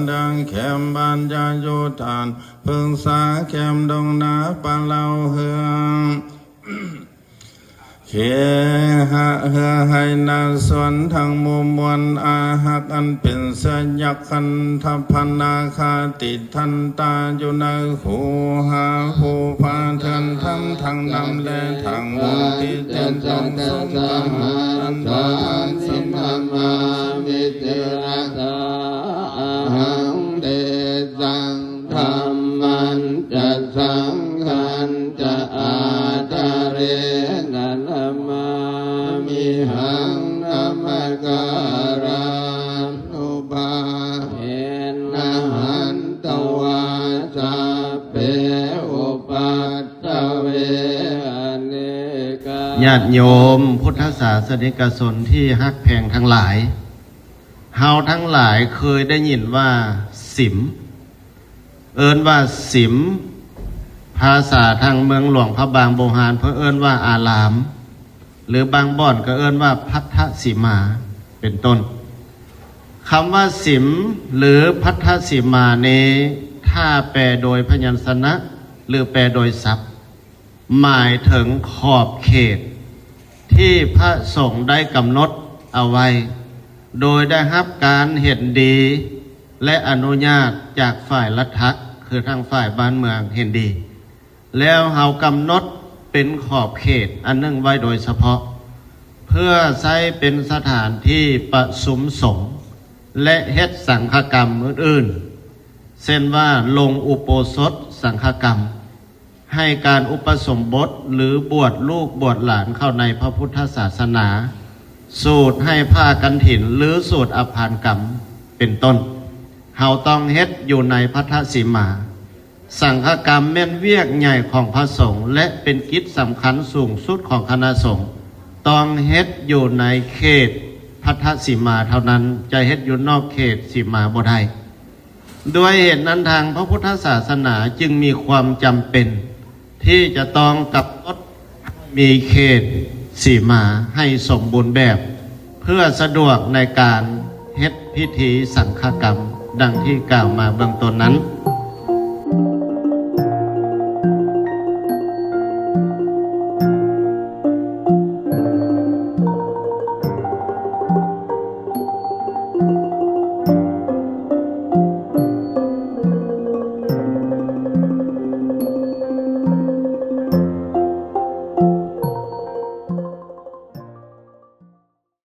ເດີນແຄມບ້ານຢ່າຢູ່ຕານ ພຶກສາແຄມດົງນາປ່າເລົ່າເຮືອງ ເຄຫະເຮືອໄຮ່ນາສວນທັງໝູ່ມວນອາຮັກ ອັນເປັນເຊື້ອຍັກຄັນທະພັນນາຄາຕິທັນຕາຢູ່ໃນຄູຫາ ພູຜາເຖື່ອນທຳທັງນຳແລທັງວົງ ທີ່ເຕັມຕົງສົມກັນອັນວ່າທັງສິມມາ ອະຫັງ ເຕສັງ ທຳມັນຈະ ສັງຄັນຈະ ອາດຕະເຣນະ ນະມາມິຫັງ ນະມະກາຣານຸພາເວນະ ຫັນ ຕວາ ສັບເປ ອຸປັດ ຕະເວ ອະເນກາ ຍາດໂຍມພຸດທະສາສະນິກະຊົນທີ່ຮັກແພງທັງຫຼາຍ, ເຮົາທັງຫຼາຍເຄີຍໄດ້ຍິນວ່າສິມ, ເອີ້ນວ່າສິມ, ພາສາທາງເມືອງຫຼວງພະບາງບູຮານເພິ່ນເອີ້ນວ່າອາລາມ ຫຼືບາງບ່ອນກໍເອີ້ນວ່າພັດທະສີມາ ເປັນຕົ້ນ. ຄຳວ່າສິມ ຫຼື ພັດທະສີມານີ້ ຖ້າແປໂດຍພະຍັນຊະນະ ຫຼື ແປໂດຍສັບ ໝາຍເຖິງຂອບເຂດທີ່ພະສົງໄດ້ກຳນົດເອົາໄວ້ ໂດຍໄດ້ຮັບການເຫັນດີ ແລະ ອະນຸຍາດຈາກຝ່າຍລັດຖະ ຄືທາງຝ່າຍບ້ານເມືອງເຫັນດີ. ແລ້ວເຮົາກຳນົດເປັນຂອບເຂດອັນໜຶ່ງໄວ້ໂດຍສະເພາະ ເພື່ອໃຊ້ເປັນສະຖານທີ່ປະຊຸມສົງ ແລະ ເຮັດສັງຄະກຳອື່ນໆ ເຊັ່ນວ່າ ລົງອຸໂບສົດສັງຄະກຳ ໃຫ້ການອຸປະສົມບົດ ຫຼື ບວດລູກບວດຫຼານເຂົ້າໃນພະພຸດທະສາສະໜາ, ສູດໃຫ້ຜ້າກັນຖິນ ຫຼື ສູດອະພານກຳ ເປັນຕົ້ນ, ເຮົາຕ້ອງເຮັດຢູ່ໃນພັດທະສີມາ. ສັງຄະກຳແມ່ນວຽກໃຫຍ່ຂອງພະສົງ ແລະ ເປັນກິດສຳຄັນສູງສຸດຂອງຄະນະສົງ, ຕ້ອງເຮັດຢູ່ໃນເຂດພັດທະສີມາເທົ່ານັ້ນ, ຈະເຮັດຢູ່ນອກເຂດສີມາບໍ່ໄດ້. ດ້ວຍເຫດນັ້ນ ທາງພະພຸດທະສາສະໜາຈຶ່ງມີຄວາມຈຳເປັນທີ່ຈະຕ້ອງກຳນົດໃຫ້ມີເຂດສີມາໃຫ້ສົມບູນແບບ ເພື່ອສະດວກໃນການເຮັດພິທີສັງຄະກຳ ດັ່ງທີ່ກ່າວມາເບື້ອງຕົ້ນນັ້ນ.